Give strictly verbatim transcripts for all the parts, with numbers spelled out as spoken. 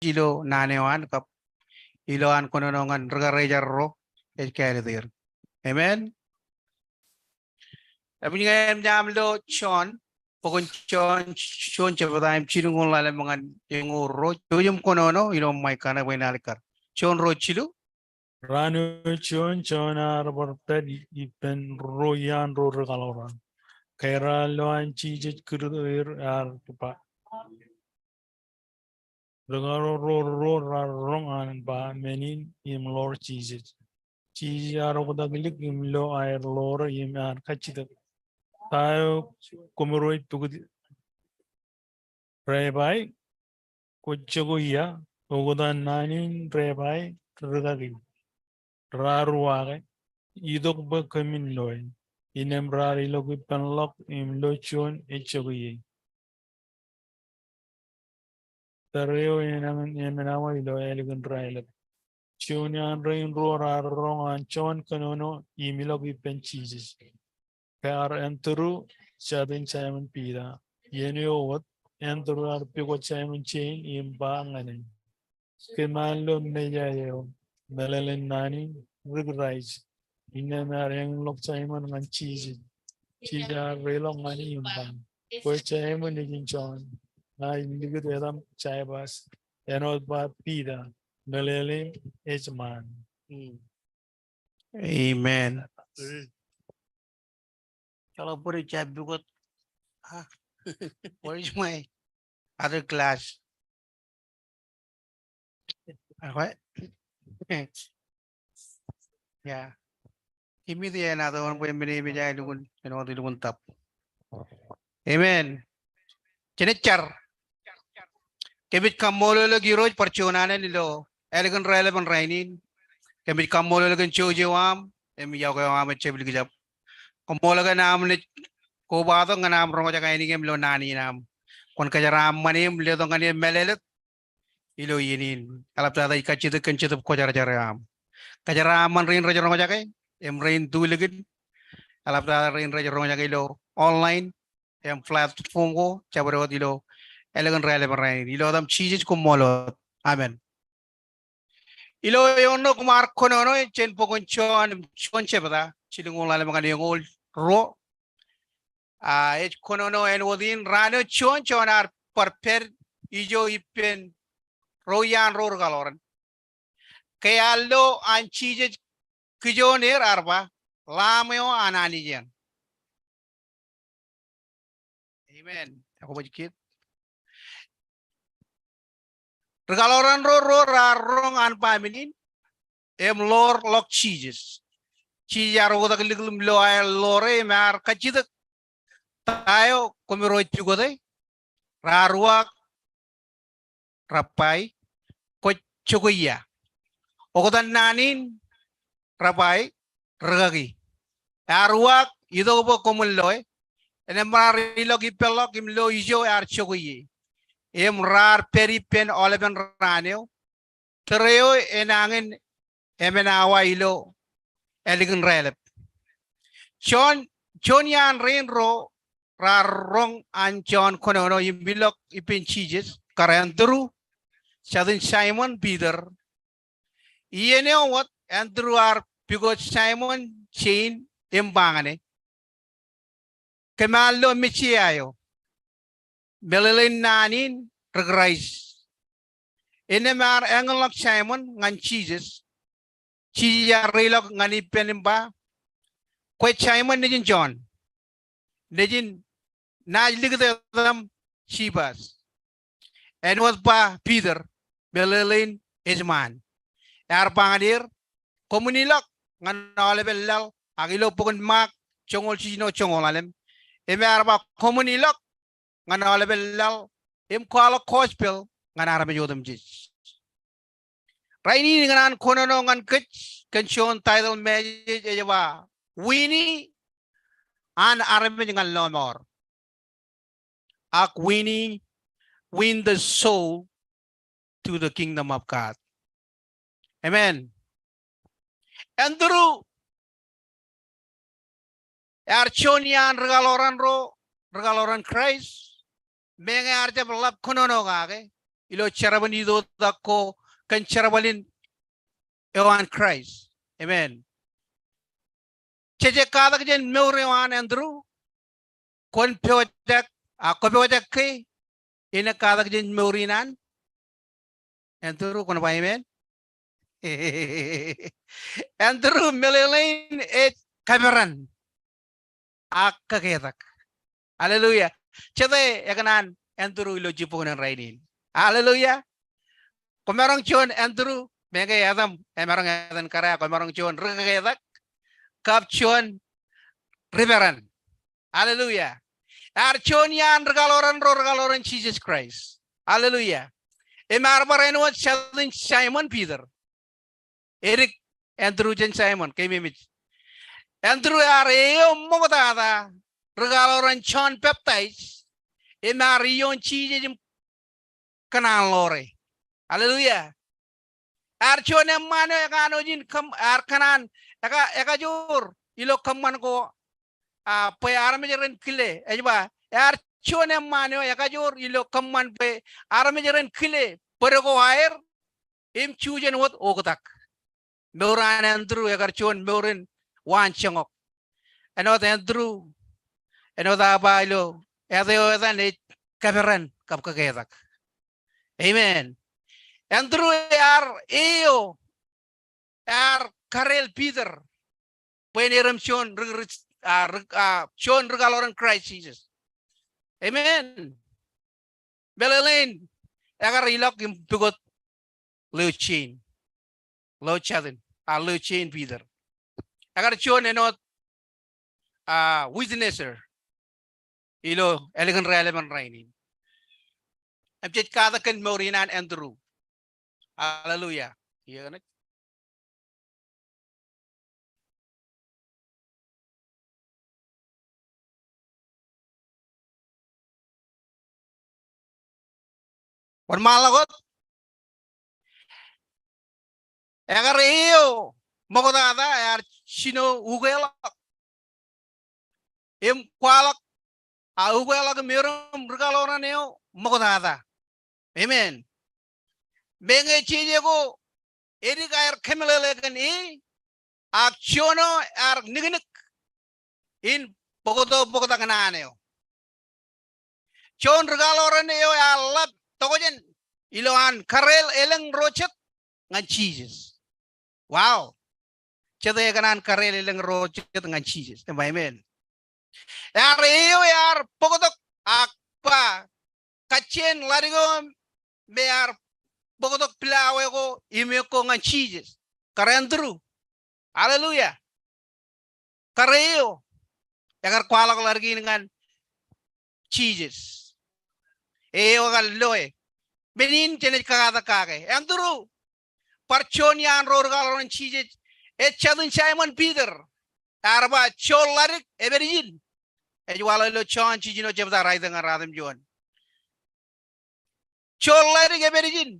ilo naan eo an kab ilo an kōnono ñan ri-karijer ro ej kāālōt er. Amen. Eṃōj ña im jab lo Jon, bok in Jon, Jon jebta im jilñoul ḷalem ñan eñoul ruo, jouj im kōnono ilo mic kaṇe bwe en alikkar. Jon ruo jilu. Raan eo juon, Jon ear bar pād ippān ro iaan ro ri-kaḷoran. Kaeraḷ eo an Jisōs Kūrjin ear ba, ri-kaḷoran ro raar roñ an ba, men in im ḷoor Jisōs. Jisōs ear oktak lik im lo aer ḷoor im ear kajjitōk, ta eo koṃro ej pukot? Rabbi, kwōj jokwe ia? Oktak naan in Rabbi, rūkaki, raar uwaake, itok bwe kōmin loe. Innām raar ilọk ippānḷọk im lo juon ej jokwe ie. Tōre eo enañin emān awa ilo ālikin raelep. Juon iaan rein ruo raar roñ an Jon kōnono im ilọk ippān Jisōs. Ke ear Andrew, jatūn Simon Peter. Iien eo wōt, Andrew ear pukot Simon Jein im ba ñan e, kōm ar lo Mejaia eo, meḷeḷein naan in, ri Kraist. Innām ear eñḷọk Simon ñan Jisōs. Jisōs ear reilọk ñan e im ba, kwōj Simon nejin Jon, ña ij likūt etaṃ Cephas, āinwōt ba Peter, meḷeḷein ejṃaan. Amen. Kōḷḷā bōd eo jab pukot. Ha. Where is my other glass? Akwe. Yeah. Im ij āinwōt bwe men in ej ilukkuun, āinwōt ilukkuun tap. Amen. Jen jar. Kōmij kaṃṃoolol eok Irooj bar juon alen ilo ālikin raelep in rainin. Kōmij kaṃṃoolol eok kōn jouj eo aṃ im yokwe eo aṃ ejjab likjab. Koṃṃool kōn aṃ naaj kobatok ñan aṃ roñjake ainikien ilo naan in aṃ. Kwōn kōjeraaṃṃan im letok ñan e mālōtlōt ilo iien in. Eḷaptata ij kajjitōk kōn Jetōb Kwōjarjar eo aṃ. Kōjeraaṃṃan rein rej roñjake im rein tulikin. Eḷaptata rein rej roñjake ilo online im platform ko, jabdewōt ilo ālikin raelep in rainin. Ilo etaṃ Jisōs, koṃṃool wōt. Amen. Ilo eoon ṇe koṃ ar kōnono jān bok in Jon, Jon jebta jilñoul ḷalem ñan eñoul ruo. A, ej kōnono āinwōt in, raan eo juon, Jon ear bar pād ijo ippān ro iaan ro ri-kaḷoran. Ke ear lo an Jisōs kijoon er ear ba, Lamb eo an Anij eṇ. Amen. Ak kwōj kōj. Ri-kaḷoran ro, ro raar roñ an ba men in im ḷoorḷọk Jisōs. Jisōs ear oktak lik im lo aer ḷoor e im ear kajjitōk, ta eo koṃro ej pukot e? Raar uwaak, Rabbi, kwōj jokwe ia? Oktak naan in Rabbi, rūkaki. Ear uwaak, itok bwe koṃwin loe. Innām raar ilọk ippānḷọk im lo ijo ear jokwe ie. Im raar pād ippān aolepen raan eo. Tōre eo enañin emān awa ilo ālikin raelep. Juon, juon iaan rein ro raar roñ an Jon kōnono im ilọk ippān Jisōs, kar Andrew, jatūn Simon Peter. Iien eo wōt Andrew ear pukot Simon Jein im ba ñan e, kōm ar lo Mejaia eo, meḷeḷein naan in, ri Kraist. Innām ear eñḷọk Simon ñan Jisōs. Jisōs ear reilọk ñan ippān im ba, kwōj Simon nejin Jon, nejin, naaj likūt etaṃ Cephas, āinwōt ba Peter, meḷeḷein ejṃaan. Ear ba ñan er, koṃwin ilọk ñan aolepen laḷ, ak ilo bok in Mark joñoul jiljino joñoul ḷalem, im ear ba koṃwin ilọk ñan aolepen laḷ im kwaḷọk gospel ñan armej otemjej. Rainin ikōṇaan kōnono ñan kōj kōn juon title message ej ba, Wini an Armej ñan Lọmọọr. Ak wini, win the soul to the kingdom of God. Amen. Andrew ear juon iaan ri-kaḷoran ro, ri-kaḷoran Kraist, meñe ear jab ḷap kōnono kake, ilo jerbal in itoitak ko kōn jerbal in eo an Kraist. Amen. Jej katak jān mour eo an Andrew, kwōn pojak, a, kwō pojak ke, inaaj katak jān mour in an Andrew, kwōn ba amen. Andrew meḷeḷein ej kaperan ak kaketak. Hallelujah. Jete ekōṇaan Andrew ilo jibboñōn rainin? Hallelujah. Kwōmaroñ juon Andrew, meñe etan, emaroñ etan kōrā, kwōmaroñ juon ri kaketak kab juon ri peran. Hallelujah. Ear juon iaan rikaḷoran ro rikaḷoran Jisōs Kraist. Hallelujah. Im ear bar āinwōt jatūn Simon Peter. Edik Andrew jān Simon, keememej. Andrew ear eo ṃoktata rikaḷoran John Baptist, im ear ioon Jisōs im kōṇaan ḷoore. Hallelujah. Ear juon eṃṃaan eo ekanooj in kōm-, ear kōṇaan eka-, ekajoor ilo kōṃṃan ko, a, bwe armej ren kile, ej ba, ear juon eṃṃaan eo ekajoor ilo kōṃṃan bwe armej ren kile bōd ko aer im jujen wōt oktak. Mour an Andrew ekar juon mour in waan joñak. Āinwōt Andrew, āinwōt aō ba ilo, āt eo etan ej kaperan kab kaketak. Amen. Andrew ear eo, ear kareel Peter bwe en erom juon ri-, ri-, a, ri-, a, juon rikaḷoran Kraist Jisōs. Amen. Meḷeḷein, ekar ilọk im pukot ḷeo jein. Ḷeo jatūn, a, ḷeo jein Peter. Ekar juon āinwōt, a, witnesser ilo ālikin raelepen rainin. Im jej katak kōn mour in an Andrew. Hallelujah. Iiō kōn Wōnṃaanḷọk wōt. Ekar eo ṃoktata, ear jino ukeḷọk im kwaḷọk, a, ukeḷọk im erom rikaḷoran eo ṃoktata. Amen. Meñe jeje ko edik aer kōmeḷeḷe kōn e, ak juon eo ear niknik in bōkto bōktak naan eo. Juon rikaḷoran eo ear ḷap tokjān ilowaan kareel elōñ ro jet ñan Jisōs. Wow. Jete ekōṇaan kareel elōñ ro jet ñan Jisōs? Im ba amen. Ear eo ear bōktok ak ba kajjien ḷadik eo me ear bōktok pilawā ko im ekko ñan Jisōs. Kar Andrew. Hallelujah. Kar eo ekar kwaḷọk ḷadik in ñan Jisōs. Eo ekar loe. Men in jenaaj kakatak kake. Andrew, bar juon iaan ro rikaḷoran Jisōs, ej jatūn Simon Peter. Ear ba juon ḷadik epād ijin. Ej waḷọk ilo John jiljino jebta raṇ, etaṃ ñan ratimjuon. Juon ḷadik epād ijin,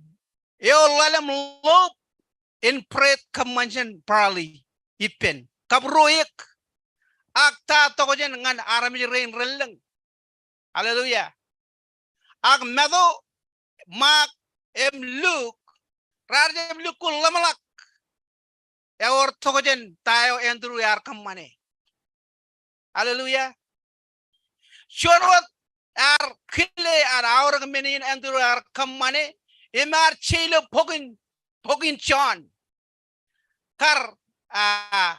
eo ḷalem ḷoob in bread kab ṃōn jān barley ippān, kab ruo ek, ak ta tokjān ñan armej rein relōñ. Hallelujah. Ak Matu, Mak, im Luk, raar jab lukkuun ḷōmṇak ewōr tokjān ta eo Andrew ear kōṃṃane. Hallelujah. Juon wōt ear kile an aorōk men in Andrew ear kōṃṃane, im ear je ilo bok in, bok in John. Kar, a,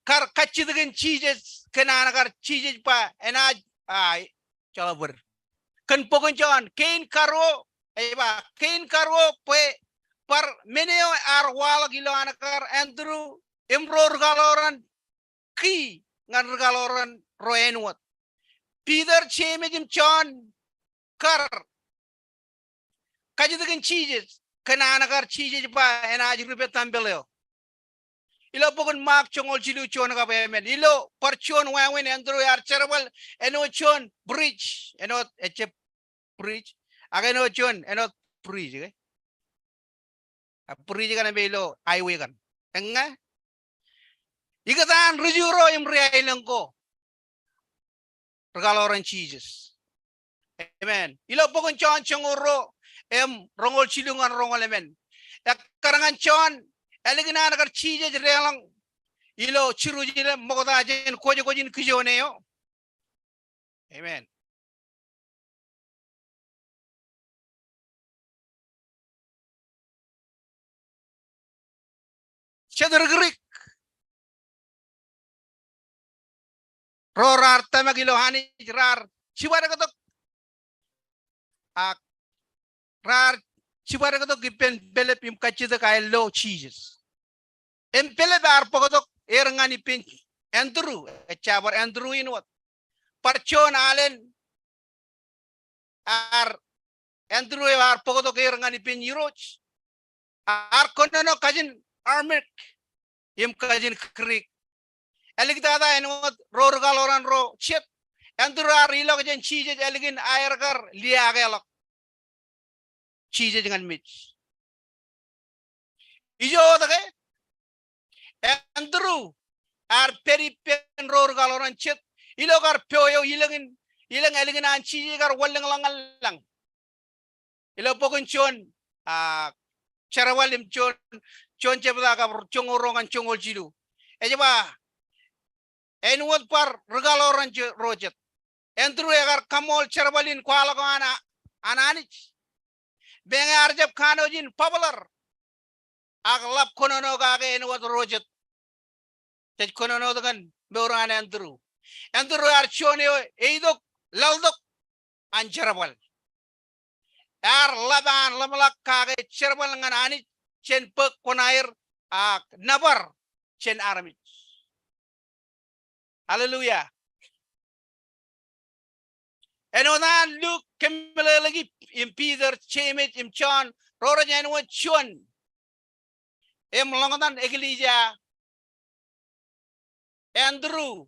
kar kajjitōkin Jisōs kōn an kar Jisōs ba enaaj, a, jeḷā bōd. Kōn bok in John, kein karuo, ej ba, kein karuo bwe bar men eo ear waḷọk ilowaan kar Andrew im ro rikaḷoran ki ñan rikaḷoran ro āinwōt. Peter, Jemes im John kar kajjitōkin Jisōs kōn an kar Jisōs ba enaaj rupe tempel eo. Ilo bok in Mak joñoul jilu, juon kab emān. Ilo bar juon wāween Andrew ear jerbal āinwōt juon bridge, āinwōt, ejjab bridge, ak āinwōt juon, āinwōt bridge, ke? A, bridge kaṇ me ilo highway kaṇ. Eññā ikōtaan ri-Ju ro im ri-aelōñ ko, rikaḷoran Jisōs. Amen. Ilo bok in John joñoul ruo, im roñoul jilu ñan roñoul emān. Ekkar ñan Jon, ālikin an kar Jisōs deḷọñ ilo Jerusalem ṃokta jān kwōjkwōj in kijoone eo. Amen. Jet rikrik ro raar tōmak ilo Anij raar jibadektok, ak raar jibadektok ippān Pilip im kajjitōk aer lo Jisōs. Im Pilip ear bōktok er ñan ippān Andrew, ejja bar Andrew in wōt. Bar juon alen ear Andrew eo ear bōktok er ñan ippān Irooj. Ear kōnono kajin Aramaic im kajin Greek. Āliktata āinwōt ro ri kaḷoran ro jet, Andrew ear ilọk jān Jisōs ālikin aer kar liaakḷọk Jisōs ñan mej. Ijo wōt ke, Andrew ear pād ippān ro ri kaḷoran jet ilo kar po eo ilōñ in, ilōñ ālikin an Jisōs kar wanlōñḷọk ñan lañ. Ilo bok in Jon, a, Jerbal im Jon, Jon jebta kab joñoul ruo ñan joñoul jilu. Ej ba, āinwōt bar ri kaḷoran ro jet, Andrew ekar kaṃṃool jerbal in kwaḷọk eo an, an Anij. Meñe ear jab kanooj in popular, ak ḷap kōnono kake āinwōt ro jet. Jej kōnono wōt kōn mour an Andrew. Andrew ear juon eo eitok laḷtok an jerbal. Ear ḷap an ḷōmṇak kake jerbal ñan Anij jān bōk kuṇaer ak nōbar jān armej. Hallelujah. Āinwōt an Luk kōmeḷeḷeiki im Peter, Jemes im Jon, ro rej āinwōt juon im ḷōñtan eklejia, Andrew,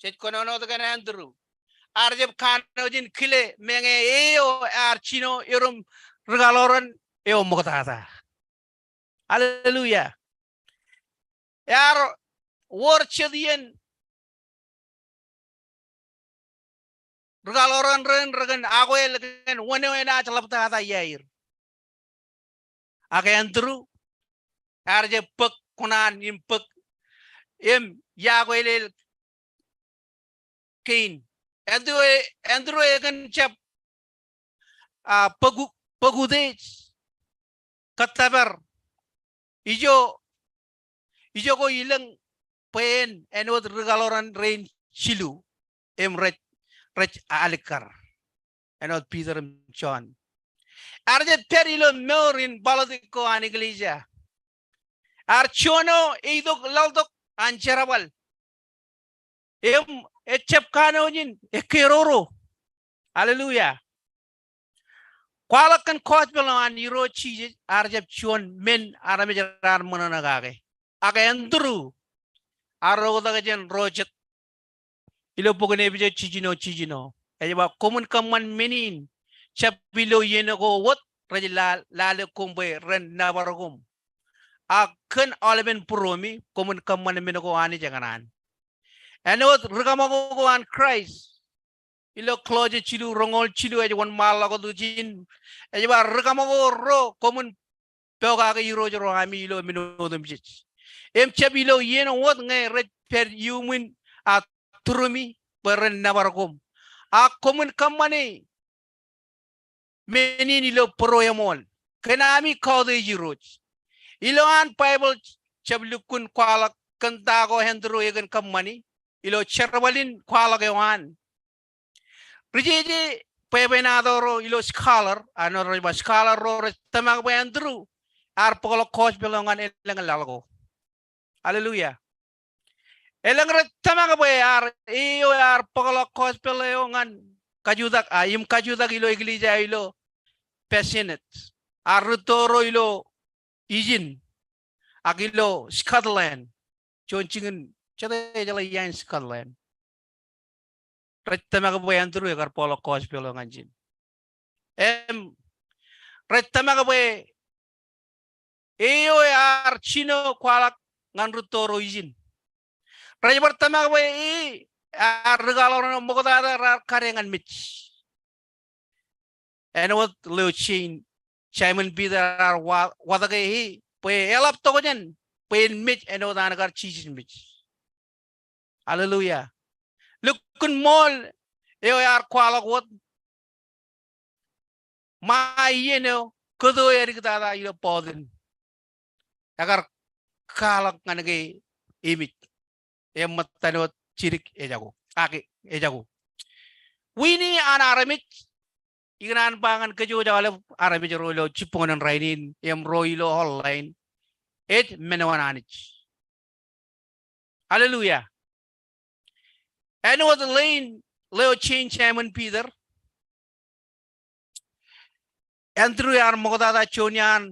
jej kōnono wōt kōn Andrew, ear jab kanooj in kile meñe e eo ear jino erom ri kaḷoran eo ṃoktata. Hallelujah. Ear wōr jet iien ri kaḷoran rein rekōn akwe kōn wōn eo enaaj ḷaptata iaer. Ak Andrew ear jab bōk kuṇaan im bōk im iakweilel kein. Andrew e, Andrew ekōn jab, a, bōk, bōk utiej kōttōpar ijo, ijoko ilōñ bwe en āinwōt ri kaḷoran rein jilu im rej, rej alikkar āinwōt Peter im Jon. Ear jab pād ilo mour in politics ko an eklejia. Ear juon eo eitok laḷtok an jerbal im ejab kanooj in ekkeroro. Hallelujah. Kwaḷọk kōn gospel eo an Irooj Jisōs, ear jab juon men armej raar ṃōṇōṇō kake. Ak Andrew ear oktak jān ro jet. Ilo bok in Epesōs jiljino jiljino ej ba, koṃwin kōṃṃan men in jab ilo iien ko wōt rej la, lale koṃ bwe ren nōbar koṃ. Ak kōn aolepen būruemi koṃwin kōṃṃan men ko Anij ekōṇaan. Āinwōt ri kaṃakoko an Kraist ilo Kolosse jilu roñoul jilu ej wōnṃaanḷọk wōt ijin, ej ba, ri kaṃakoko ro, koṃwin pokake irooj ro ami ilo men otemjej. Im jab ilo iien wōt ñe rej pād iuṃwin, a, turumi bwe ren nōbar koṃ. Ak koṃwin kōṃṃane men in ilo bōro eṃool kōn ami kautiej Irooj. Ilo an Baibōḷ jab lukkuun kwaḷọk kōn ta ko Andrew ekōn kōṃṃani ilo jerbal in kwaḷọk eo an. Ri jeje bwebwenato ro ilo scholar, āinwōt rej ba scholar ro rej tōmak bwe Andrew ear bōkḷọk gospel eo ñan elōñ laḷ ko. Hallelujah. Elōñ rej tōmak bwe ear, e eo ear bōkḷọk gospel eo ñan kajutak, a, im kajutak ilo eklejia ilo Basseterre. Ear rūtto ro ilo ijin, ak ilo Scotland. Juon jikin, jete ejeḷā ia in Scotland. Rej tōmak bwe Andrew ekar bōkḷọk gospel eo ñan ijin. Im rej tōmak bwe e eo ear jino kwaḷọk ñan rūtto ro ijin. Rej bar tōmak bwe e ear ri kaḷoran eo ṃoktata raar kade ñan mej. Āinwōt leo Jane Simon Peter ear wa-, watōke e bwe eḷap tokjān bwe en mej āinwōt an kar Jisōs mej. Hallelujah. Lukkuun ṃool eo ear kwaḷọk wōt, ṃae iien eo kōto e dik tata ilo bọtin, ekar kwaḷọk ñan ke emej. Eṃṃan wōt jidik ejako. Ak ejako. Wini an armej, ikōṇaan ba ñan kōj aolep armej ro ilo jibboñōn rainin im ro ilo online, ej men eo an Anij. Hallelujah. Āinwōt ḷein ḷeo jān Simon Peter, Andrew ear ṃoktata juon iaan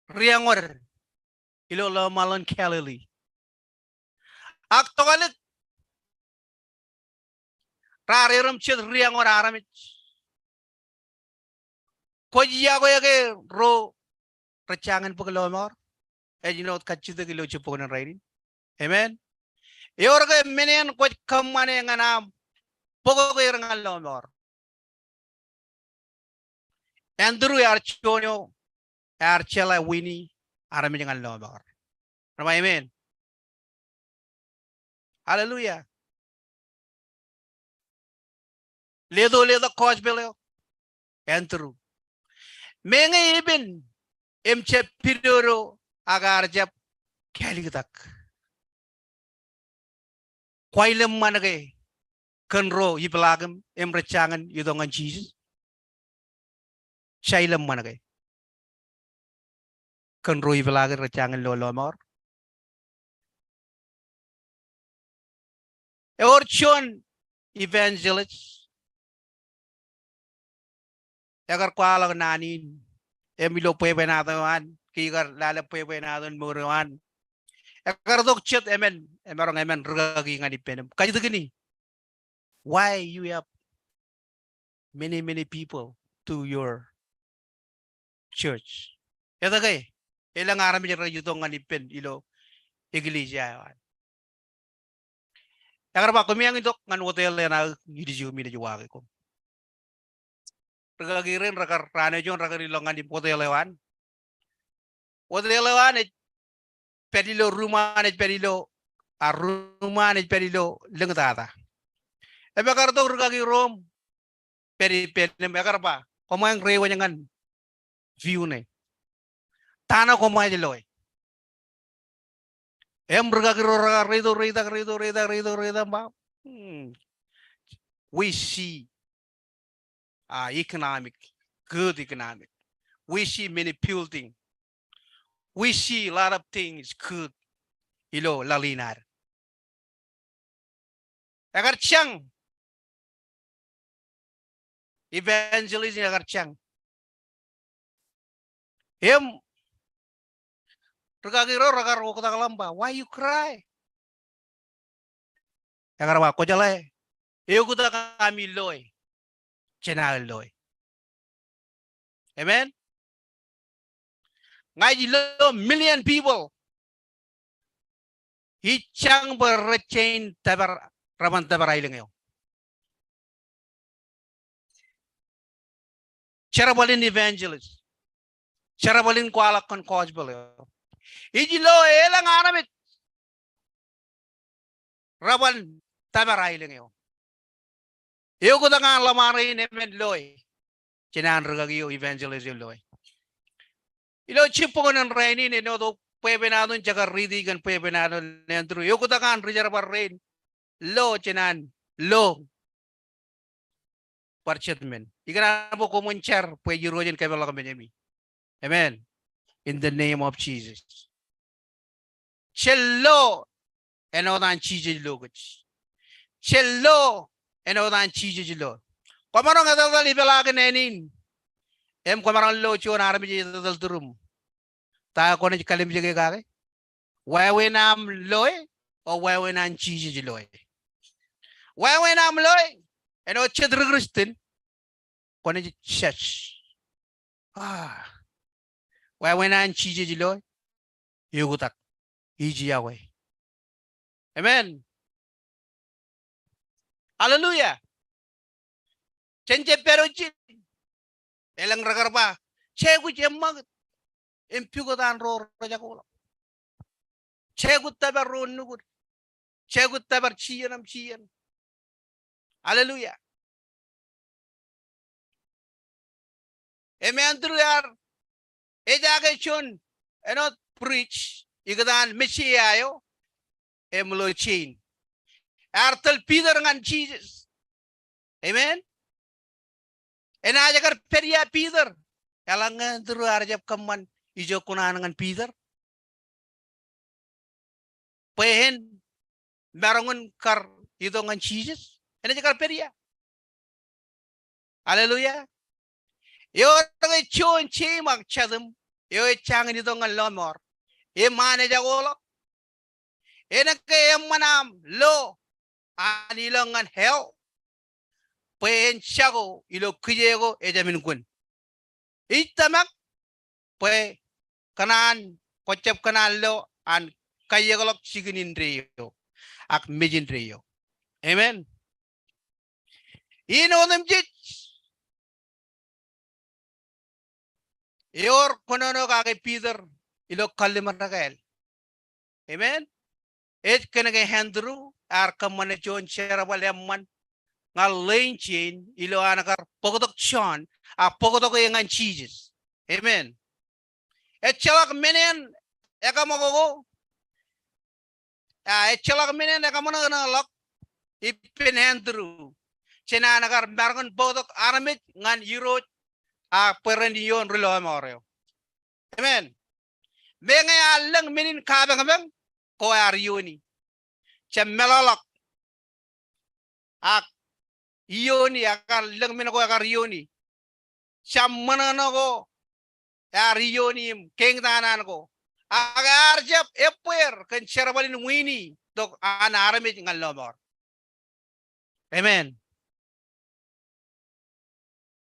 ri-eñor ilo lọmọọr in Galilee. Ak tokālik raar erom jet ri-eñor armej. Kwōj iọkwe ke ro rej jañin bōk lọmọọr? Ej āinwōt kajjitōk ilo jibboñōn rainin. Amen. Ewōr ke men eṇ kwōj kōṃṃane ñan aṃ bōk er ñan lọmọọr? Andrew ear juon eo ear jeḷā wini armej ñan lọmọọr. Bar ba amen. Hallelujah. Leto letok gospel eo Andrew. Meñe epen im jab pidodo ak ear jab kāliktak. Kwaar ilōñ ṃanke kōn ro ipḷaak im, im rej jañin itok ñan Jisōs? Jar ilōñ ṃanke kōn ro ipḷaak im rej jañin lo lọmọọr? Ewōr juon evangelist ekar kwaḷọk naan in, im ilo bwebwenato eo an, ke ikar lale bwebwenato in mour eo an, ekar tok jet emān, emaroñ emān rūkaki ñan ippān im kajjitōk ñan e, why you have many, many people to your church? Etke elōñ armej rej itok ñan ippān ilo eklejia eo an? Ekar ba, koṃeañ itok ñan hotel eṇ aō ilju im inaaj waaki koṃ. Rūkaki rein rekar, raan eo juon rekar ilọk ñan im hotel eo an. Hotel eo an ej pād ilo, ruuṃ an ej pād ilo, a, ruuṃ an ej pād ilo lōñtata. Im ekar tok rūkaki ro im pād ippān im ekar ba, koṃeañ reiwōj ñan view ṇe. Ta ṇe koṃij loe? Im rūkaki ro rekar reito reitak, reito reitak, reito reitak im ba, hmm, we see, uh, economic, good economic. We see many building. We see a lot of things good ilo laḷ in ad. Ekar jañ. Evangelist in ekar jañ. Im rūkaki ro rekar oktak ḷọk im ba, why you cry? Ekar ba, kwōjeḷā, eoktak ami loe jān aō loe. Amen. Ña ij lo million people ij jañ bwe rej jañin tōpar, reban tōpar aelōñ eo. Jerbal in evangelist, jerbal in kwaḷọk kōn gospel eo, ij lo elōñ armej reban tōpar aelōñ eo. Eoktak an ḷōṃarein emān loe jān an rūkaki eo, evangelist eo loe? Ilo jibboñōn rainin, āinwōt bwebwenato in jekar riiti kōn bwebwenato in Andrew, eoktak an rijerbal rein lo jān an lo bar jet men. Ikōṇaan bwe koṃwin jar bwe Irooj en kōpeḷḷọk meñe ami. Amen. In the name of Jesus. Jen lo āinwōt an Jisōs lo kōj. Jen lo āinwōt an Jisōs lo. Kwōmaroñ etetal ipeḷaakin āne in im kwōmaroñ lo juon armej ej etetal turūṃ. Ta kwōnaaj kalimjeke kake? Wāween aṃ loe o wāween an Jisōs loe? Wāween aṃ loe, āinwōt jet ri-Kristian, kwōnaaj judge. Ah. Wāween an Jisōs loe? Eoktak. Ij iọkwe. Amen. Hallelujah. Jen jab pād ijin. Elōñ rekar ba, jekwōj eṃṃakūt im pukot an ro rejako ḷọk. Jekwōj tōpar ro nukūd. Jekwōj tōpar jiien im jiien. Hallelujah. Im Andrew ear ejaake juon āinwōt bridge ikōtaan Messiah eo im ilo jein. Ear tōl Peter ñan Jisōs. Amen. Enaaj kar pād ia Peter? Eḷaññe Andrew ear jab kōṃṃan ijo kuṇaan ñan Peter bwe en maroñ in kar itok ñan Jisōs? Enaaj kar pād ia? Hallelujah. Ewōr ke juon jeim ak jatūm eo ej jañin itok ñan lọmọọr im an ejako ḷọk? Enaaj ke eṃṃan aṃ lo an ilọk ñan hell bwe en jako ilo kijeek ko ejāmin kwōn? Ij tōmak bwe kōṇaan, kwōjab kōṇaan lo an kaiekḷọk jikin indeeo ak mej indeeo. Amen. In otemjej, ewōr kōnono kake Peter ilo kalliṃur kāāl. Amen. Ej kōnke Andrew ear kōṃṃane juon jerbal eṃṃan ñan ḷein jein ilo an kar bōktok John, a bōktok e ñan Jisōs. Amen. Ejjeḷọk men eṇ ekaṃakoko, a, ejjeḷọk men eṇ ekaṃōṇōṇō ḷọk ippān Andrew jān an kar maroñ in bōktok armej ñan Irooj, a, bwe ren ioon ri lọmọọr eo. Amen. Meñe ear lōñ men in kapañpañ ko ear iooni. Jab meḷọkḷọk. Ak iooni, ekar lōñ men ko ekar iooni. Jab ṃōṇōṇō ko ear iooni im keñtaan an ko. Ak ear jab ebbeer kōn jerbal in wiini tok an armej ñan lọmọọr. Amen.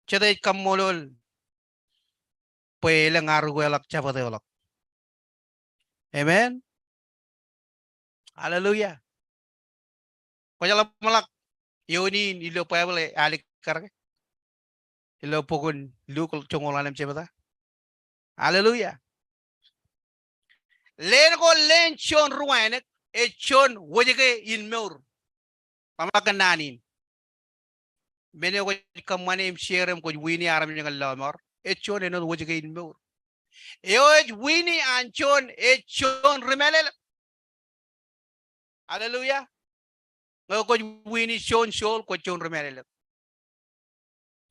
Jete ej kaṃṃoolol bwe elōñ arukweḷọk jabdewōt eo ḷọk. Amen. Hallelujah. Kwōjeḷā ṃōḷak eoon in ilo Baibōḷ eo alikkar ke? Ilo bok in Luk joñoul ḷalem jebta. Hallelujah. Leen ko leen juon ruwānōk ej juon wōjke in mour. Ḷōmṇak kōn naan in. Men eo kwōj kōṃṃane im share im kwōj wiini armej ñan lọmọọr, ej juon āinwōt wōjke in mour. Eo ej wiini an juon ej juon ri mālōtlōt. Hallelujah. Ñe kwōj wiini juon soul, kwōj juon ri mālōtlōt.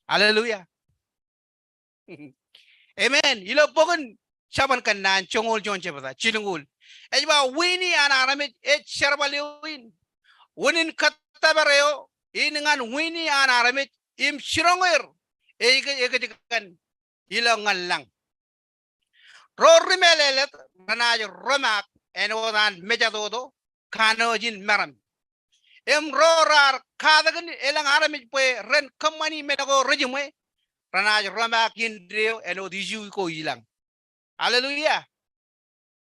Hallelujah. Amen. Ilo bok in Jabōn Kōnnaan joñoul juon jebta, jilñuul, ej ba, wiini an armej ej jerbal eo in. Unin kōttōpar eo in ñan wiini an armej im jiroñ er, ekō-, ekōjkan ilọk ñan lañ. Ro ri mālōtlōt renaaj romaak āinwōt an mejatoto, kanooj in meram. Im ro raar katakin elōñ armej bwe ren kōṃṃani men ko rejiṃwe, renaaj romaak indeeo āinwōt iju ko ilañ. Hallelujah.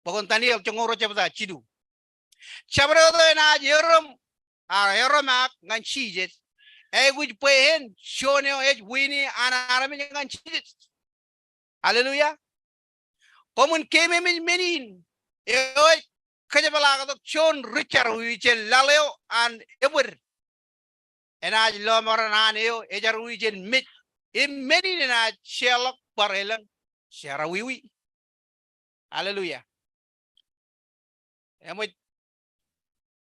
Bok in Daniel joñoul ruo jebta jilu. Jabdewōt eo enaaj erom, a, eromaak ñan Jisōs, aikuj bwe en juon eo ej wiini an armej ñan Jisōs. Hallelujah. Koṃwin keememej men in, eo ej kōjepḷaaktok juon ri jerọwiwi jān laḷ eo an ebōd. Enaaj lọmọọren an eo ejjerọwiwi jān mej. Im men in enaaj jeorḷọk bar elōñ jerọwiwi. Hallelujah. Eṃōj,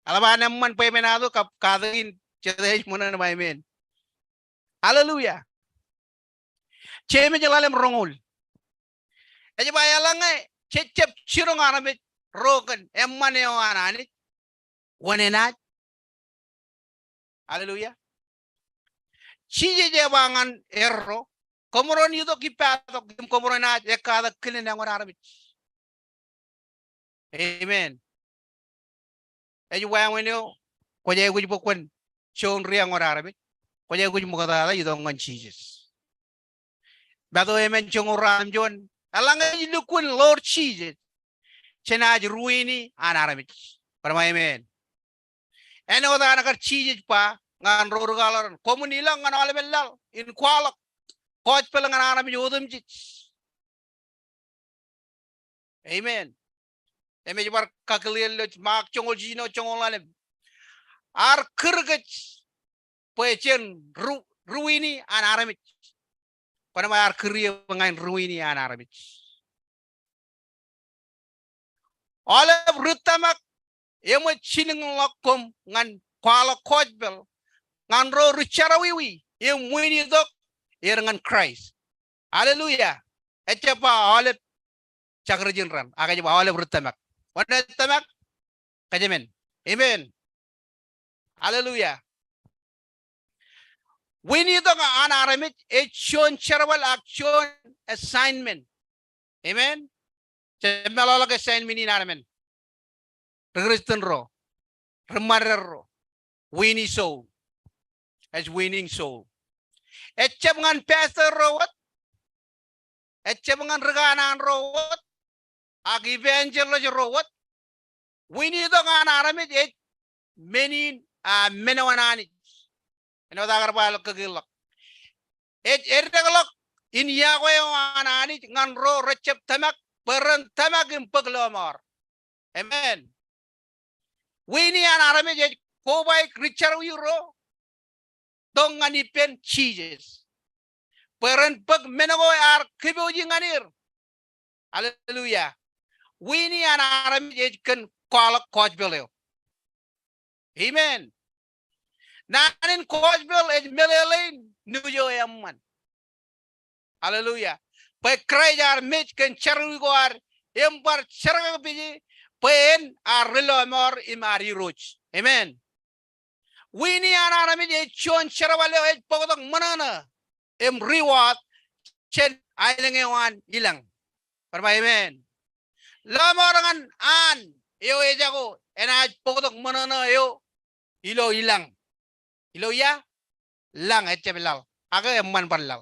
eḷap an eṃṃan bwebwenato kab katakin jete ej ṃōṇōṇō im amen. Hallelujah. Jemes ḷalem roñoul ej ba, eḷaññe jej jab jiroñ armej ro kōn eṃṃan eo an Anij, wōn enaaj? Hallelujah. Jisōs ej ba ñan erro, koṃro en itok ippatok im koṃro enaaj ekkatak kilin āñod armej. Amen. Ej wāween eo kwōj aikuj bwe kwōn juon ri āñod armej, kwōj aikuj ṃoktata itok ñan Jisōs. Matu emān joñoul ruatimjuon, eḷaññe ej lukkuun Lord Jisōs, jenaaj ruwiini an armej. Kwōn ba amen. Āinwōt an kar Jisōs ba ñan ro rūkaḷoran, koṃwin ilọk ñan aolepen laḷ in kwaḷọk. gospel ñan armej otemjej. Amen. Im ej bar kakilel ilo Mak joñoul jiljino joñoul ḷalem. Ear kūr kōj bwe jen ri-, riwini an armej. Kwōn ba ear kūr eō ñan riwini an armej. Aolep ri tōmak eṃōj jilkinḷọk koṃ ñan kwaḷọk gospel ñan ro ri jerọwiwi im wini tok er ñan Christ. Hallelujah. Ejjab ba aolep jak ri jinran, ak ej ba aolep ri tōmak. Wōn ej tōmak? Kōjmān. Amen. Hallelujah. Wini tok an armej ej juon jerbal ak juon assignment. Amen. Jab meḷọkḷọk assignment in armej. Ri Kristian ro, ri ṃadder ro, wini soul. Ej winning soul. Ejjab ñan pastor ro wōt, ejjab ñan ri kanaan ro wōt, ak evangelist ro wōt. Wini tok an armej ej men in, a, men eo an Anij. Āinwōt aō kar ba ilo kōkilḷọk. Ej eddekḷọk in iọkwe eo an Anij ñan ro rejjab tōmak, bwe ren tōmak im bōk lọmọọr. Amen. Wini an armej ej kobaik ri jerọwiwi ro tok ñan ippān Jisōs, bwe ren bōk men ko ear kōpooji ñan er. Hallelujah. Wini an armej ej kōn kwaḷọk gospel eo. Amen. Naan in gospel ej meḷeḷein nuuj eo eṃṃan. Hallelujah. Bwe Kraist ear mej kōn jerọwiwi ko ad im bar jerkakpeje bwe en ear ri lọmọọr im ear Irooj. Amen. Wini an armej ej juon jerbal eo ej bōktok ṃōṇōṇō im reward jān aelōñ eo an ilañ. Bar ba amen. Lọmọọr ñan an eo ejako enaaj bōktok ṃōṇōṇō eo ilo ilañ. Ilo ia? Lañ, ejjab laḷ. Ak eṃṃan bar laḷ.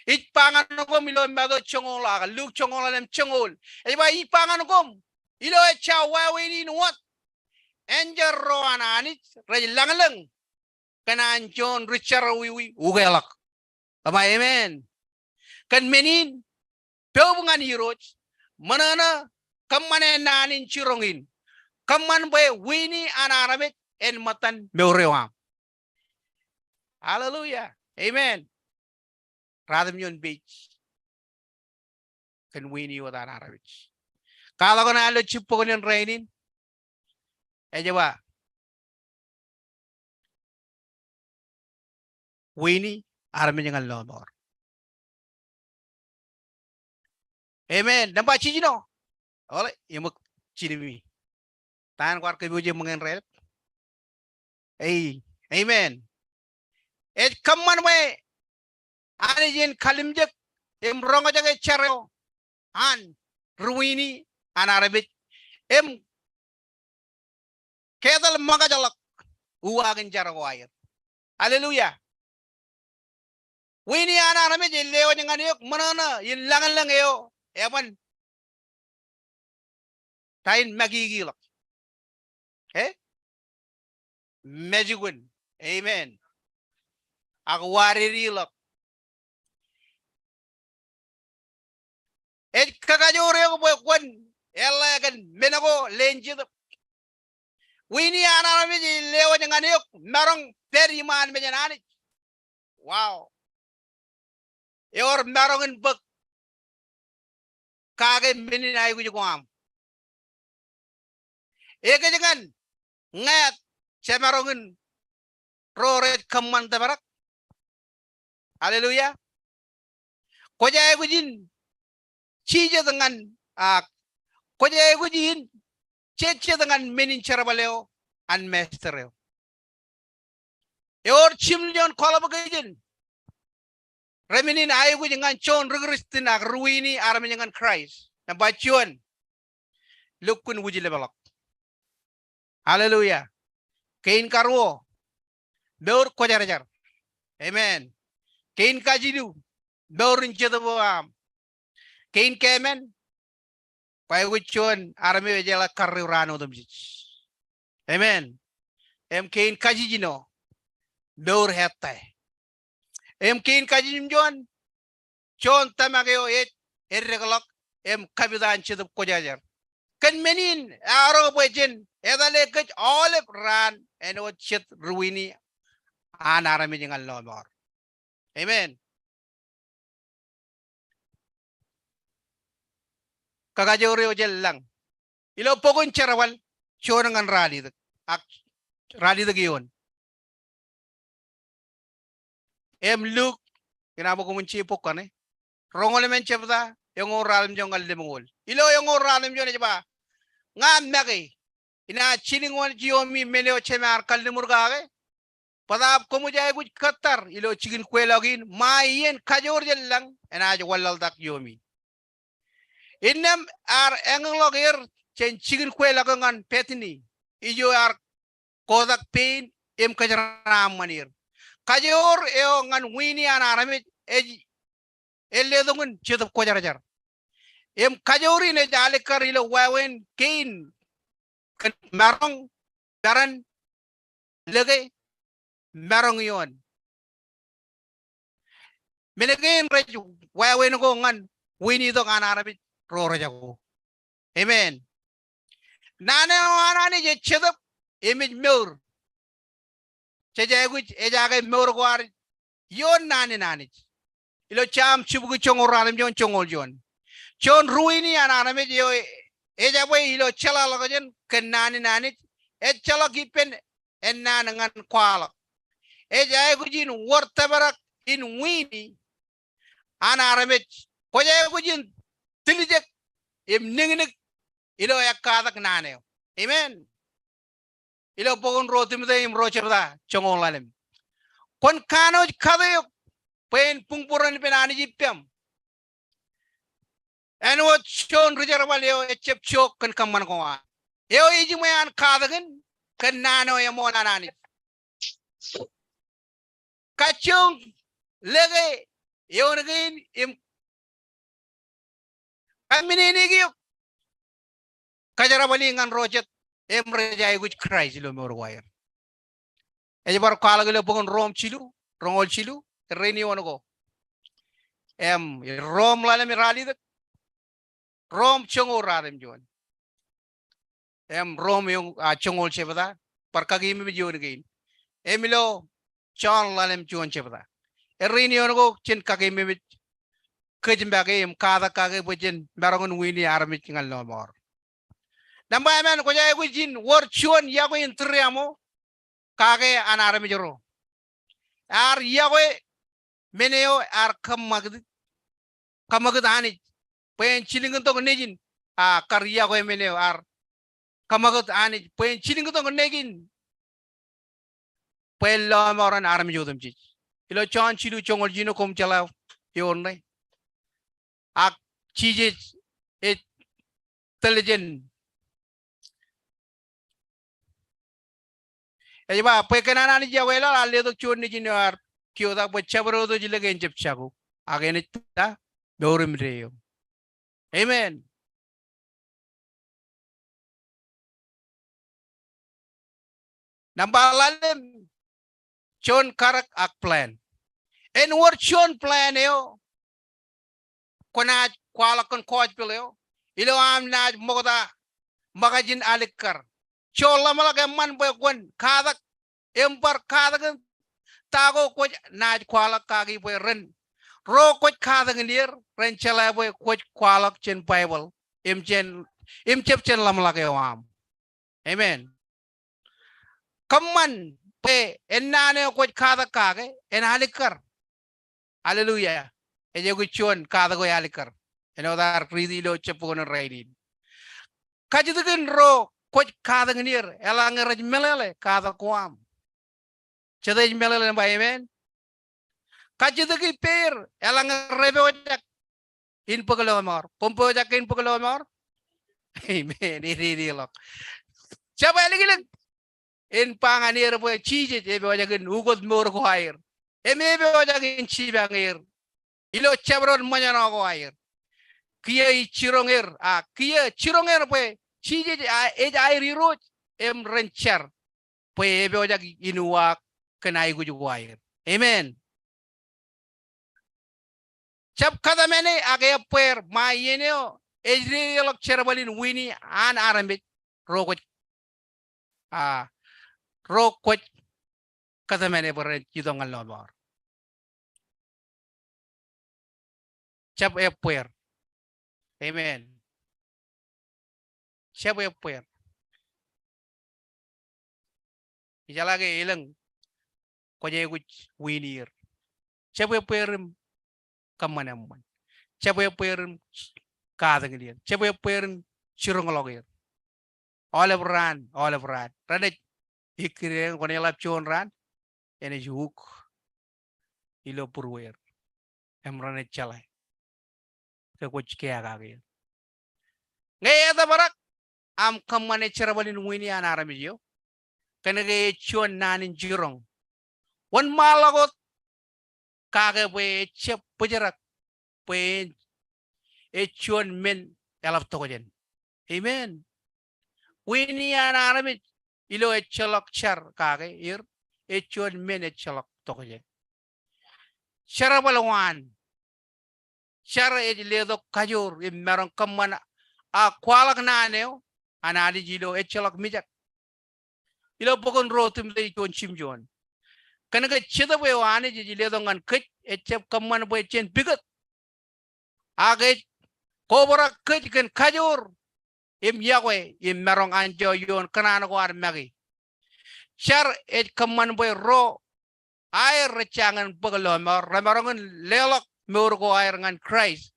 Ij ba ñan koṃ ilo Matu joñoul ak Luk joñoul ḷalem joñoul. Ej ba ij ba ñan koṃ ilo ejja wāween in wōt, enjeḷ ro an Anij rej lañlōñ kōn an juon ri jerọwiwi ukeḷọk. Ba amen. Kōn men in, poub ñan Irooj, ṃōṇōṇō, kōṃṃane naan in jiroñ in. Kōṃṃan bwe wini an armej en ṃōttan mour eo aṃ. Hallelujah. Amen. Ratimjuon page kōn wini wōt an armej. Kwaḷọk ṇe ilo jibboñ in rainin. Ej ba wini armej ñan lọmọọr. Amen. Nōṃba jiljino. Ole, eṃōk jilimi. Ta eo kwaar kōpooje ṃōñā in raelep? Ei, amen. Ej kōṃṃan bwe Anij en kalimjek im roñjake jar eo an ri wini an armej im ketal ṃōkajḷọk uwaak in jar ko aer. Hallelujah. Wini an armej ej lewōj ñan eok ṃōṇōṇō in lañlōñ eo eban ta in makiki ḷọk. E? Mejukun. Amen. Ak wadedi ḷọk. Ej kakajoor eok bwe kwōn eḷḷā kōn men ko leen Jetōb. Wini an armej ej lewōj ñan eok maroñ pād iṃaan mejān Anij. Wow. Ewōr maroñ in bōk kake men in aikuj ko aṃ. Ekōjkan ñāāt jemaroñ in ro rej kōṃṃan tōprak. Hallelujah. Kwōj aikuj in jijet ñan, a, kwōj aikuj in jejjet ñan men in jerbal eo an master eo. Ewōr jiljilimjuon qualification remen in aikuj ñan juon ri Kristian ak ri wini armej ñan Kraist. Nōṃba juon, lukkuun wūjlepḷọk. Hallelujah. Kein karuo, mour kwōjarjar. Amen. Kein kajilu, mour in Jetōb eo aṃ. Kein keemān, kwōj aikuj juon armej eo ejeḷā karreo raan otemjej. Amen. Im kein kajiljino, mour ettā. Im kein kajiljilimjuon, juon tōmak eo ej eddekḷọk im kapit an Jetōb Kwōjarjar. Kōn men in eaorōk bwe jen etale kōj aolep raan āinwōt jet ri-wiini an armej ñan lọmọọr. Amen. Kakajoor eo jen lañ. Ilo bok in Jerbal, juon ñan ralitōk. Ak ralitōk eoon. Im Luk, inaaj bōk koṃwin je bok kaṇe. Roñoul emān jebta, eñoul ratimjuon ñan lemñoul. Ilo eñoul ratimjuon ej ba, ña make, inaaj jilkinwōj iomi men eo Jema ear kalliṃur kake. Bōtaab koṃij aikuj kōttar ilo jikin kweilọk in, ṃae iien kajoor jān lañ enaaj wanlaḷtak iomi. Innām ear eñḷọk er jān jikin kweilọk eo ñan Betani, ijo ear kotak pein im kōjeraaṃṃan er. Kajoor eo ñan wiini an armej ej ej letok in Jetōb Kwōjarjar. Im kajoor in ej alikkar ilo wāween kein kōn maroñ, peran, lōke, maroñ ioon. Men kein rej wāween ko ñan wiini tok an armej ro rejako. Amen. Naan eo an Anij ej Jetōb im ej mour. Jej aikuj ejaake mour ko ad ioon naan in Anij. Ilo Sam jibukwi joñoul ratimjuon joñoul juon. Juon ri-wiini an armej eo ejabwe ilo jeḷāḷọkjeṇ kōn naan in Anij, ejjeḷọk ippān ennaan ñan kwaḷọk. Ej aikuj in wōr tōprak in wiini an armej. Kwōj aikuj in tiljek im niknik ilo ekkatak naan eo. Amen. Ilo bok in ruo Timote im ruo jebta joñoul ḷalem. Kwōn kanooj kate eok bwe en buñbūruon ippān Anij ippaṃ. Āinwōt juon ri-jerbal eo ejab jook kōn kōṃṃan ko an. Eo ejiṃwe an katakin kōn naan eo eṃool an Anij. Kajjioñ lōke eoon kein im kōmmeneneik eok. Kōjerbali ñan ro jet im rej aikuj Kraist ilo mour ko aer. Ej bar kwaḷọk ilo bok in Rom jilu, roñoul jilu, errein eoon ko. Im Rom ḷalem ralitōk. Rom joñoul ratimjuon. Im Rom eoon, a, joñoul jebta, bar kakememej eoon kein. Im ilo Jon ḷalem juon jebta. Errein eoon ko jen kakememej kōj make im katak kake bwe jen maroñ in wiini armej ñan lọmọọr. Nōṃba emān, kwōj aikuj in wōr juon iọkwe in tūriaṃo kake an armej ro. Ear iọkwe men eo ear kōṃakūt, kōṃakūt Anij bwe en jilkintok nejin, a, kar iọkwe men eo ear kōṃakūt Anij bwe en jilkintok nejin bwe en lọmọọren armej otemjej. Ilo Jon jilu joñoul jiljino, koṃ jeḷā eoon ṇe. Ak Jisōs ej tōl jān. Ej ba bwe kōn an Anij iọkwe laḷ ear letok juon nejin eo ear kiiō ta bwe jabdewōt eo ej lōke en jab jako. Ak enaaj ta, mour im deeo. Amen. Nōṃba ḷalem, juon karōk ak plan. En wōr juon plan eo kwōnaaj kwaḷọk kōn gospel eo ilo aṃ naaj ṃokta ṃōkaj in alikkar. Joḷọk ḷōmṇak eṃṃan bwe kwōn katak im bar katakin ta ko kwōj naaj kwaḷọk kaki bwe ren ro kwōj katakin er ren jeḷā bwe kwōj kwaḷọk jān Baibōḷ im jān, im jab jān ḷōmṇak eo aṃ. Amen. Kōṃṃan bwe ennaan eo kwōj katak kake en alikkar. Hallelujah. Ej aikuj juon katak eo ealikkar. Āinwōt ad riiti ilo jab bok in rainin. Kajjitōkin ro kwōj katakin er eḷaññe rej meḷeḷe katak ko aṃ. Jete ej meḷeḷe, nōṃba amen. Kajjitōk ippāer eḷaññe repojak in bōk lọmọọr. Koṃ pojak in bōk lọmọọr? Amen. Ededeḷọk. Jab āliklōk in ba ñan er bwe Jisōs epojak in ukōt mour ko aer im epojak in jipañ er ilo jabdewōt ṃōjṇọ ko aer. Kiiō ij jiroñ er, a, kiiō jiroñ er bwe Jisōs ej aer Irooj im ren jar bwe epojak in uwaak kōn aikuj ko aer. Amen. Jab kōtmāne ak ebbeer ṃae iien eo ej dedeḷọk jerbal in wiini an armej ro kwōj, a, ro kwōj kōtmāne bwe ren itok ñan lọmọọr. Jab ebbeer. Amen. Jab ebbeer. Ijeḷā ke elōñ kwōj aikuj wiin er. Jab ebbeer im kōṃṃan eṃṃan. Jab ebbeer im katakin er. Jab ebbeer im jiroñḷọk er. Aolep raan, aolep raan. Renaaj ekkure eñ, kwōnaaj ḷap juon raan enaaj uk ilo būruweer im renaaj jeḷā ke kwōj keakaki er. Ñe etōprak aṃ kōṃṃane jerbal in wiini an armej eo, kōnke ej juon naan in jiroñ. Wōnṃaanḷọk wōt kake bwe ejjab bōjrak bwe en ej juon men eḷap tokjān. Amen. Wiini an armej ilo ejjeḷọk jar kake er, ej juon men ejjeḷọk tokjān. Jerbal waan. Jar ej letok kajoor im maroñ kōṃṃan ak kwaḷọk naan eo an Anij ilo ejjeḷọk mijak. Ilo bok in Ruo Timote juon jimjuon. Kōnke Jetōb eo Anij ej letok ñan kōj ejjab kōṃṃan bwe jen pikōt, ak ej kobrak kōj kōn kajoor im iọkwe im maroñ anjọ ioon kōṇaan ko ad make. Jar ej kōṃṃan bwe ro aer rej jañin bōk lọmọọr remaroñ in leḷọk mour ko aer ñan Kraist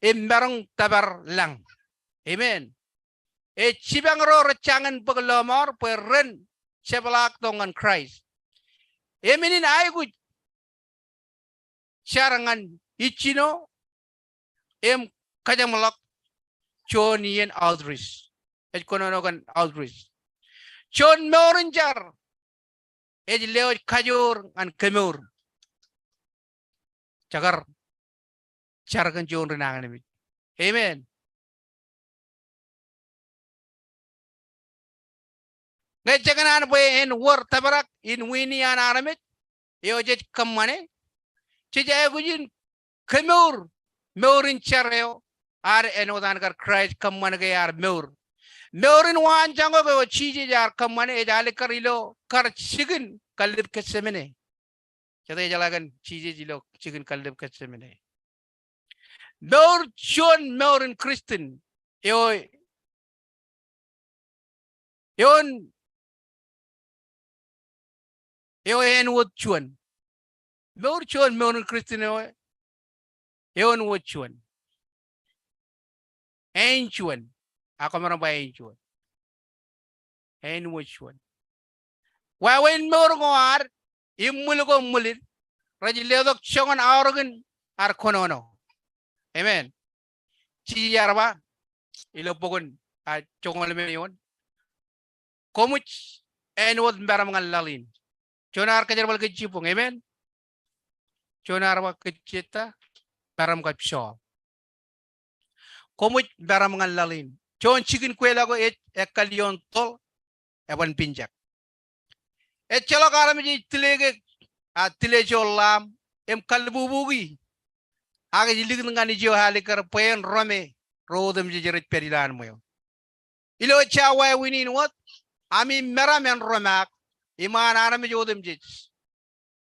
im maroñ tōpar lañ. Amen. Ej jipañ ro rej jañin bōk lọmọọr bwe ren jepḷaaktok ñan Kraist. Emenin aikuj jar ñan ijjino im kajeṃḷọk juon iien outreach. Ej kōnono kōn outreach. Juon mour in jar ej lewōj kajoor ñan kemour. Jekar jar kōn juon ri nañinmej. Amen. Ñe jekōṇaan bwe en wōr tōprak in wiini an armej eo jej kōṃṃane, jej aikuj in kemour mour in jar eo ad āinwōt an kar Kraist kōṃṃan ke ear mour. Mour in waanjoñak eo Jisōs ear kōṃṃane ej alikkar ilo kar jikin kallib Getsemane. Jete ejeḷā kōn Jisōs ilo jikin kallib Getsemane? Mour juon mour in Christian eo, eo, eo āinwōt juon. Mour juon mour in Christian eo, eo āinwōt juon. Āinjuon. Ak kwōmaroñ ba āinjuon. Āinwōt juon. Wāween mour ko ad im ṃwil ko ṃwilid rej letok joñan aorōkin ad kōnono. Amen. Jisōs ear ba ilo bok in, a, Joñoul emān eoon, koṃij āinwōt meram ñan laḷ in. Juon ear kōjerbal kōj jibboñ. Amen. Juon ear ba kōj jeta meram kab joḷ. Koṃij meram ñan laḷ in. Juon jikin kweilọk eo ej ekkal ioon toḷ, eban pinjak. Ejjeḷọk armej ej tile ke, a, tile joḷ ḷaam im kalbubuki, ak ej likūt ñan ijo alikkar bwe en rome ro otemjej rej pād ilowaan ṃweo. Ilo ejja wāween in wōt, ami meram en romaak iṃaan armej otemjej,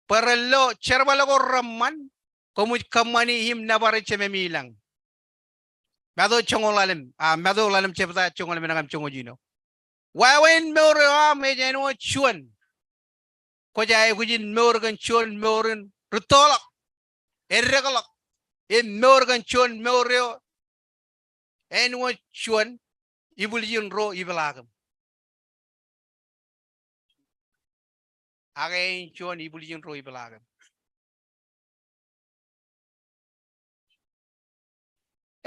bwe ren lo jerbal ko reṃṃan, koṃij kōṃṃani im nōbar Jememi i lañ. Matu joñoul ḷalem, a, Matu ḷalem jebta joñoul emān ñan joñoul jiljino. Wāween mour eo aṃ ej āinwōt juon. Kwōj aikuj in mour kōn juon mour in rūttoḷọk, eddekḷọk, im mour kōn juon mour eo āinwōt juon, ibwiljin ro ipeḷaakim. Ak āinjuon, ibwiljin ro ipeḷaakim.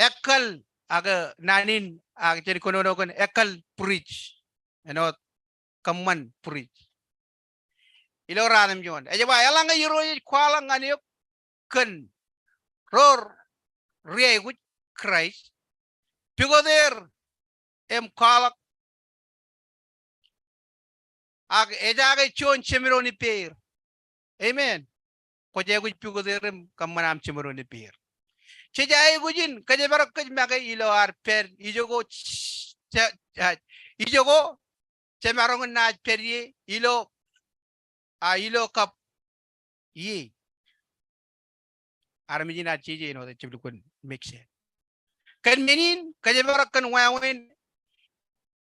Ekkal, ak naan in, ak jen kōnono kōn ekkal bridge. Āinwōt kōṃṃan bridge. Ilo ruatimjuon. Ej ba, eḷaññe Irooj ej kwaḷọk ñan eok kōn ro rej aikuj Kraist, pukot er im kwaḷọk, ak ejaake juon jeṃdoon ippāer. Amen. Kwōj aikuj pukot er im kōṃṃan aṃ jeṃdoon ippāer. jej aikuj in kōjparok kōj make ilo ad pād ijoko, je-, je-, ijoko jemaroñ in naaj pād ie ilo, a, ilo kab ie. Armej in ad jeje āinwōt ejjab lukkuun make sense. Kōn men in, kōjparok kōn wāween,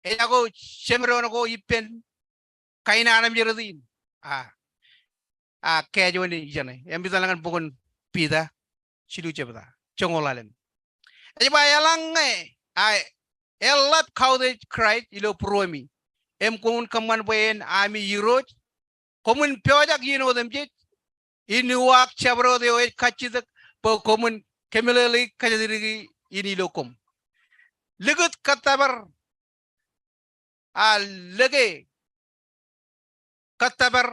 ejako jeṃdoon ko ippān kain armej rot in. A, a, kajuon in ijeṇe. Im ij etal ñan bok in Piter, jilu jebta, joñoul ḷalem. Ej ba eḷaññe, a, eḷap kautiej Kraist ilo būruemi, im koṃwin kōṃṃan bwe en ami Irooj, koṃwin pojak iien otemjej in uwaak jabdewōt eo ej kajjitōk bwe koṃwin kōmeḷeḷeik kōjatdikdik in ilo koṃ. Likūt kōttōpar, a, lōke kōttōpar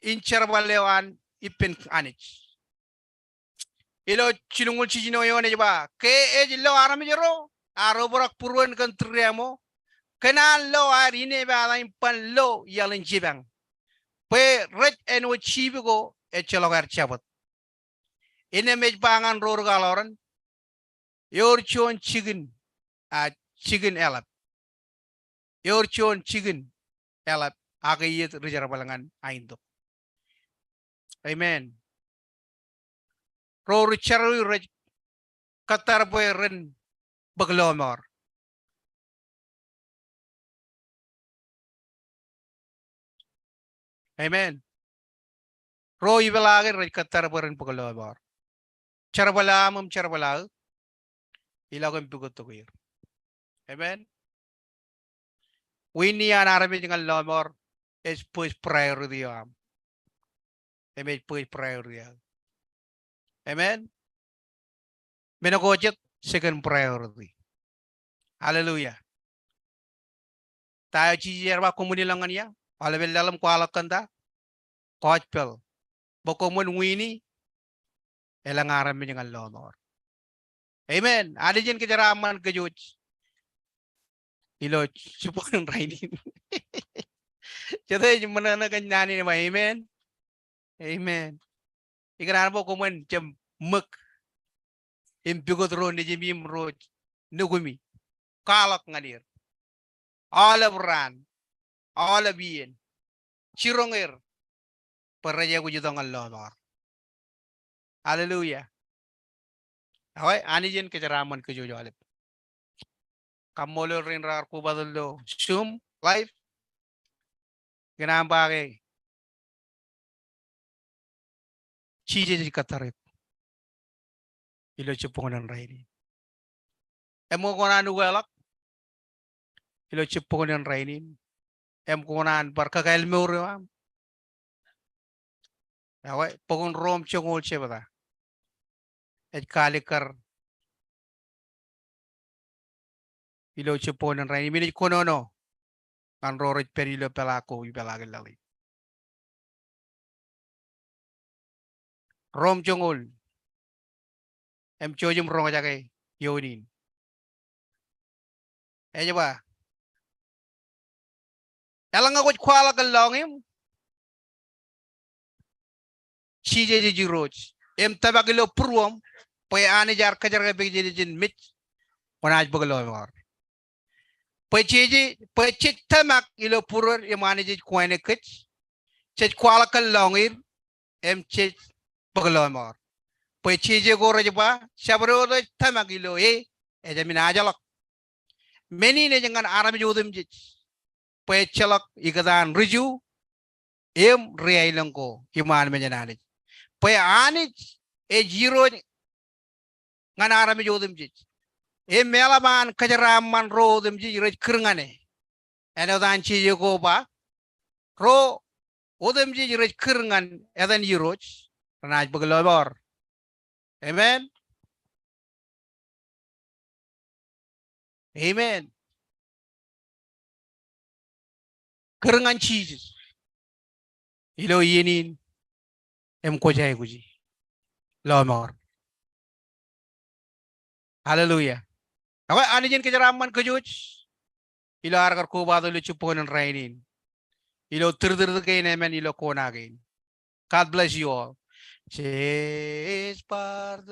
in jerbal eo an ippān Anij. Ilo jilñuul jiljino eoon ej ba, ke ej lo armej ro ar obrak būruon kōn tūriaṃo, kōn an lo aer inepata im ban lo iaḷ in jipañ, bwe rej āinwōt jipi ko ejjeḷọk aer jabōt. Innām ej ba ñan ro rūkaḷoran, ewōr juon jikin, a, jikin eḷap. Ewōr juon jikin eḷap, ak eiiet ri jerbal ñan aentok. Amen. Ro ri jerọwiwi rej kōttar bwe ren bōk lọmọọr. Amen. Ro ipeḷaake rej kōttar bwe ren bōk lọmọọr. Jerbal eo aṃ im jerbal aō, ilọk im pukot tok er. Amen. Wiin iaan armej ñan lọmọọr ej first priority eo aṃ. Im ej first priority eo aō. Amen. Men ko jet second priority. Hallelujah. Ta eo Jisōs ear ba koṃwin ilọk ñan ia? Aolepān laḷ im kwaḷọk kōn ta? Gospel. Bwe koṃwin wiini elōñ armej ñan lọmọọr. Amen. Anij en kōjeraaṃṃan kōj ilo jibboñōn rainin. Jete ej ṃōṇōṇō kōn naan in ba amen? Amen. Ikōṇaan bwe koṃwin jab ṃōk im pukot ro nejimi im ro nukumi. Kwaḷọk ñan er aolep raan, aolep iien. Jiroñ er bwe rej aikuj itok ñan lọmọọr. Hallelujah. Ekwe, Anij en kōjeraaṃṃan kōj aolep. Kaṃṃoolol rein raar kobatok ilo Zoom live. Ikōṇaan ba ke Jisōs ej kōttar eok ilo jibboñōn rainin. Im kwōkōṇaan ukeḷọk ilo jibboñōn rainin. Im kwōkōṇaan bar kakāāl mour eo aṃ. Ekwe, bok in Rom joñoul jebta ej kaalikkar ilo jibboñōn rainin im ej kōnono ñan ro rej pād ilo peḷaak ko ipeḷaakin laḷ in. Rom joñoul, im jouj im roñjake eoon in. Ej ba, eḷaññe kwōj kwaḷọk kōn lọñiṃ, Jisōs ej Irooj, im tōmak ilo būruōṃ bwe Anij ear kōjerkakpeje jān mej, kwōnaaj bōk lọmọọr. Bwe jeje, bwe jej tōmak ilo būruod im Anij ej kweene kōj, jej kwaḷọk kōn lọñiid, im jej bōk lọmọọr. Bwe jeje ko rej ba, jabdewōt eo ej tōmak ilo e, ejāmin ajḷọk. Men in ej ñan armej otemjej, bwe ejjeḷọk ikōtaan ri-Ju im ri-aelōñ ko iṃaan mejān Anij. Bwe Anij ej Irooj ñan armej otemjej. Im eḷap an kōjeraaṃṃan ro otemjej rej kūr ñan e. Āinwōt an jeje ko ba, ro otemjej rej kūr ñan etan Irooj renaaj bōk lọmọọr. Amen. Amen. Kūr ñan Jisōs ilo iien in im kwōj aikuji lọmọọr. Hallelujah. Ekwe, Anij en kōjeraaṃṃan kōj ilo ad kar kobatok ilo jibboñōn rainin, ilo tūrtūr kein emān ilo kona kein. God bless you all. Jej bar